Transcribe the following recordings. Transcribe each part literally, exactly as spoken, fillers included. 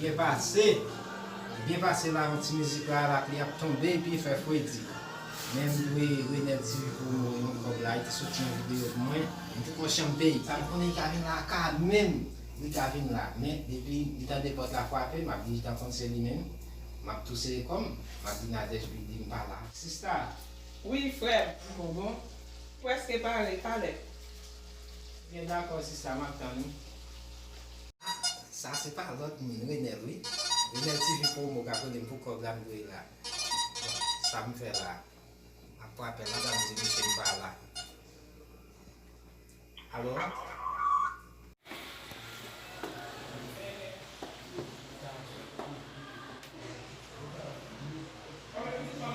Byen pase. Byen pase la, yon ti mizik la, lapli ap tonbe epi fè fredi. Men m dwe Renel T V Promo yon kòb la, li te soti yon videyo pou mwen. M poko janm peye. Sa m konnen li ka vin la ka menm. Li ka vin la. Men depi li tande pòt la frape, m ap di li tankou se li menm. M ap tou sere kò m. M ap di Nadège Bidi m pa la. Sista. Wi, frè m. Bon, bon. Prèske pare, talè. Byen dakò, sista, m ap tann ou. Sa se pa lòt moun, Renel, wi. Renel T V Promo k ap rele m pou kòb la m dwe la. Bon, sa m fè la? M ap frape la, m ap di misye m pa la. Alo?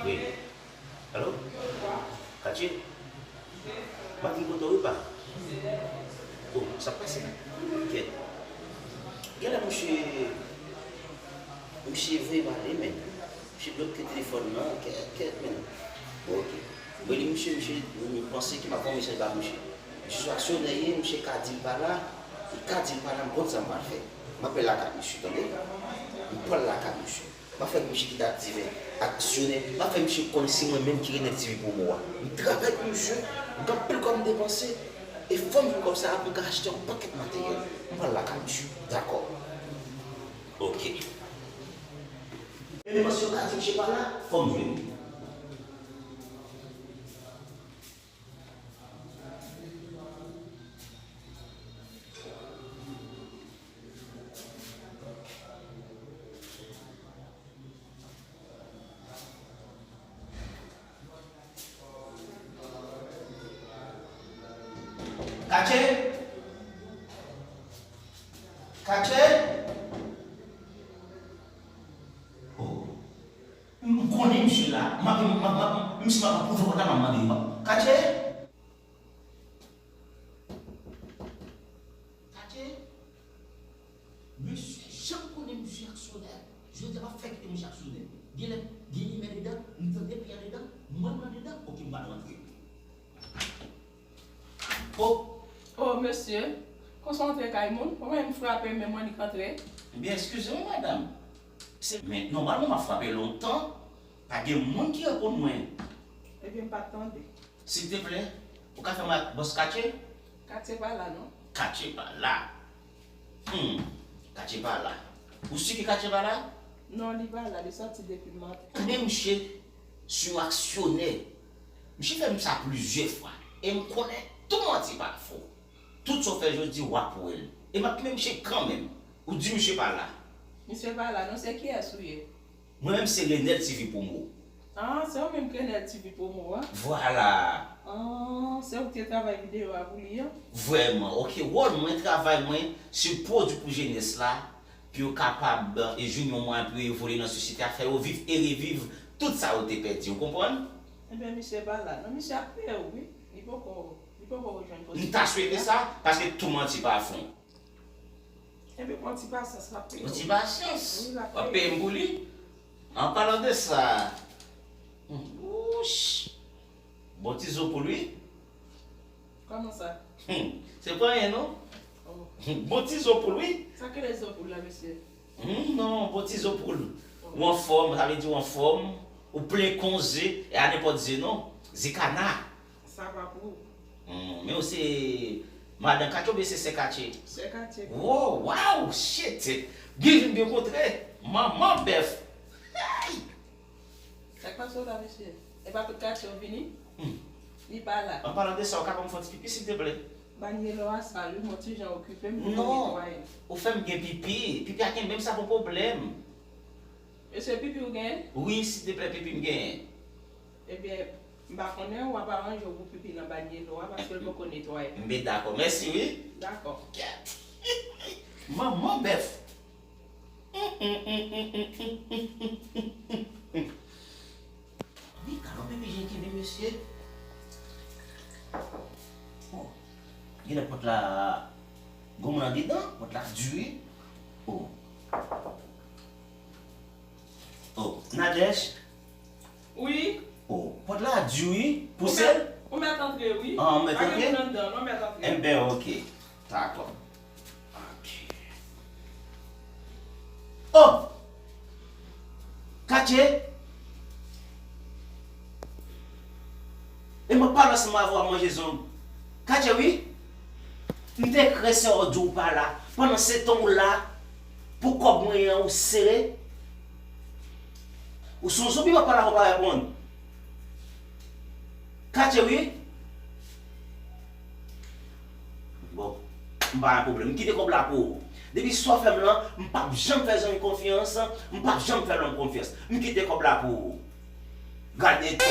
Wi. Alo? Katye? Maten kontan wi pa. Oh, sa pase la. Kèt. Genlè misye, misye voye m ale, men. Misye bloke telefòn nan, kèt, kèt, men. Bon, ok. Mwen li misye, misye, mwen panse ke m ap voye mesaj ba misye. Misye sou aksyonè ye, misye ka di l pa la, li ka di l pa la, m konn sa m pral fè. M ap al lakay misye, tande? M pral lakay misye. M ap fè misye kite aktive aksyonè. M ap fè misye konnen se mwen menm ki Renel T V Promo a. M travay pou misye, m gen anpil kòb m depanse. E fò m jwenn kòb sa a pou m ka achte yon pakèt materyèl. M pral lakay misye. Dakò. Ok. E depanse yo ka di misye pa la, fò m jwenn li. Katye? Katye? Oh. M konnen misye la. M ap, m ap, m ap, misye m ap pran pòt la, m ap mande li. Katye? Katye? Mesye, jan m konnen misye aksyonè, jodi a m ap fè kite misye aksyonè. Genlè gen limè dedan, m tande pi andedan, mwen m andedan, ok, m pral rantre. Oh! Oh, mesye, konsa w antre kay moun? Ou menm frape, men m annik antre. Ebyen, eskize m, madanm. Se, men, nòmalman, m ap frape lontan, pa gen moun ki reponn mwen. Ebyen, m pa t tande. Silteplè, ou ka fè m ak bòs Katye? Katye pa la, non. Katye pa la. Hmm, Katye pa la. Ou si ke Katye pa la? Non, li pa la, li sòti depi maten. Ebyen, misye, se yon aksyonè. Misye fè m sa plizyè fwa. E m konnen tou manti pa fon. Tout sa w fè jodi, w ap wè l. E m ap kenbe misye kanmenm. Ou di misye pa la. Misye pa la, non, se kiyès ou ye? Mwen menm se Renel T V Promo. Ah, se ou menm ki Renel T V Promo a? Vwala. Ah, se ou ki te travay videyo a pou li an? Vrèman. Ok, wòl mwen, travay mwen, se pwodui pou jenès la, pou yo kapab, e, jwenn yon mwayen pou yo evoliye nan sosyete a, fè yo viv e reviv tout sa yo te pèdi. Ou konprann? Ebyen, misye pa la. Non, misye ap peye w, wi. Li poko, li poko rejwenn pozisyon li a. M ta swete sa, paske tou manti pa fon. Ebyen, pran ti pasyans, m ap peye w. Pran ti pasyans. Wi, l ap peye. W ap peye m pou li? An palan de sa, hmm, wouch! Bon ti zo poul, wi. Kòman sa? Hmm, se pa anyen, non. Oh. Bon ti zo poul, wi. Sa k rele zo poul la, mesye? Hmm, non, bon ti zo poul. Oh. Ou anfòm, sa vle di ou anfòm, ou plen kon ze, e a nenpòt ze, non. Ze kana. Sa pa pou ou. Hmm, men ou se madan Katye oubyen se sè Katye? Sè Katye. Wow, wow, shit! Byen vin, byen kontre. Manman bèf. Hey! Sa k pase w la, mesye? E pa tout Katye w vini? Hmm. Li pa la. An palan de sa, ou ka ban m fè yon ti pipi, silteplè? Banyelo a sal, wi, m yon ti jan okipe, m pou netwaye. Non. Ou fè m gen pipi. Pipi a kenbe m, sa pa yon pwoblèm. Mesye, pipi w genyen? Wi, silteplè, pipi m genyen. Ebyen, m pa konnen, w ap aranje w pou pipi nan banyelo a, paske l poko netwaye. M byen dakò. Mèsi, wi. Dakò. Kèt. Manman bèf. Wi, gade yon pipi jen kenbe, mesye. Oh. Genlè pòt la, gon moun andedan, pòt la di, wi. Oh. Oh, Nadège. Wi. Oh, pòt la di, wi. Pouse l. Ou mèt antre, wi. Ah, ou mèt antre? Pa gen moun anndan, non, mèt antre. Enben, ok. Dakò. Ok. Oh! Katye! E m ap pale ansanm avè w, w ap manje zong. Katye, wi! M te kwè se w di w pa la. Pandan se tan w la, pou kòb mwen an, ou sere. Ou se yon zonbi, m ap pale avè w, w pa reponn. Katye, wi! Bon, m pa gen pwoblèm. M kite kòb la pou ou. Depi sa w fè m lan, m p ap janm fè zanmi konfyans, m p ap janm fè lòm konfyans. M kite kòb la pou ou. Gade to.